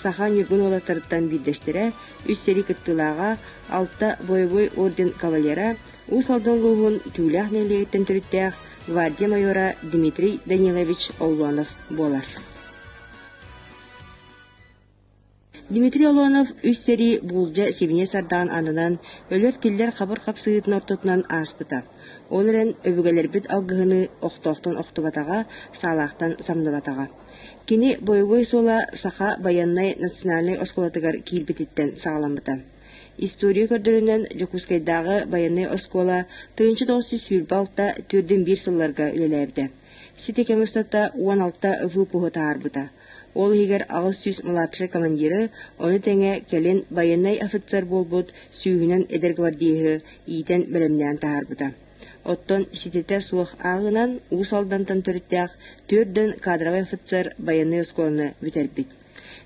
Саха ньургун уолаттарыттан биирдэстэрэ, үс сэрии кыттыылааҕа, алта бойобуой орден кавалера, Уус Алдан улууһун Түүлээх нэһилиэгиттэн төрүттээх гвардия майора Дмитрий Данилович Оллонов буолар. Дмитрий Олонов үс сэрии буулдьа сибиниэ сардаҕын аннынан өлөр-тиллэр хабыр хапсыһыытын ортотунан ааспыта. Ол эрэн өбүгэлэрбит алгыһыны охтоохтон охтубатаҕа, саалаахтан самныбатаҕа. Кини бойобуой суола Саха байыаннай национальнай оскуолатыгар киирбититтэн саҕаламмыта. История көрдөрүнэн, Дьокуускайдааҕы байыаннай оскуола 1926 төрдүн биир сылларга үлэлээбитэ. Сити кэм устата 16 выпуһу таһаарбыта. Ол иһигэр 800 младшай командиры, ону тэҥэ кэлин байыаннай офицер буолбут сүүһүнэн эдэр гвардееһы иитэн бэлэмнээн таһаарбыта. Оттон ситэтэ суох ааҕынан Уус Алдантан төрүттээх түөрт кадровай офицер байыаннай оскуоланы бүтэрбит.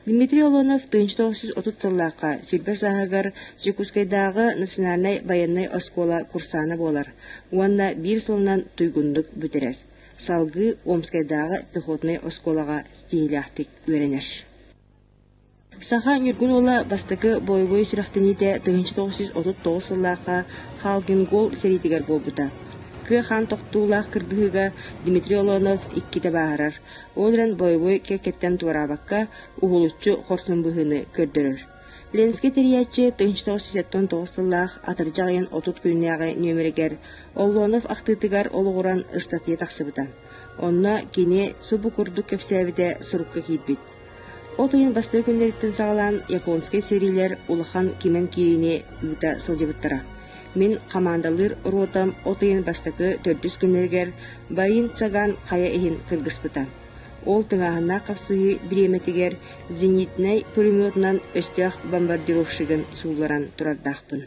Дмитрий Олонов 1930 сыллаахха сүүрбэ сааһыгар Дьокуускайдааҕы национальнай байыаннай оскуола курсаана буолар уонна биир сылынан туйгуннук бүтэрэр. Салгыы Омскайдааҕы пехотнай оскуолаҕа ситиһиилээхтик үөрэнэр. Саха Ньургун уола бастакы бойобуой сүрэхтэниитэ 1939 сыллаахха Халгингол сэриитигэр буолбута. Кыа хаан тохтуулаах кыргыһыыга Дмитрий Олонов иккитэ бааһырар, ол эрэн бойобуой кэккэттэн туораабакка, уһулуччу хорсун быһыыны көрдөрөр. Ленскэй тэрийээччи 1979 сыллаах атырдьах ыйын 30 күннээҕи нүөмэригэр Оллонов ахтыытыгар олоҕуран ыстатыйа тахсыбыта. Онно кини субу курдук кэпсээбитэ сурукка киирбит. От ыйын бастакы күннэриттэн саҕалаан японскай сэриилэр улахан кимэн киириини ыыта сылдьыбыттара. Мин хамаандалыыр ротам от ыйын бастакы төрдүс күннэригэр Баин Цаган хайа иһин кыргыспыта. Ол тыҥааһыннаах хапсыһыы бириэмэтигэр зенитнэй пулеметунан өстөөх бомбардировщигын суулларан турардаахпын.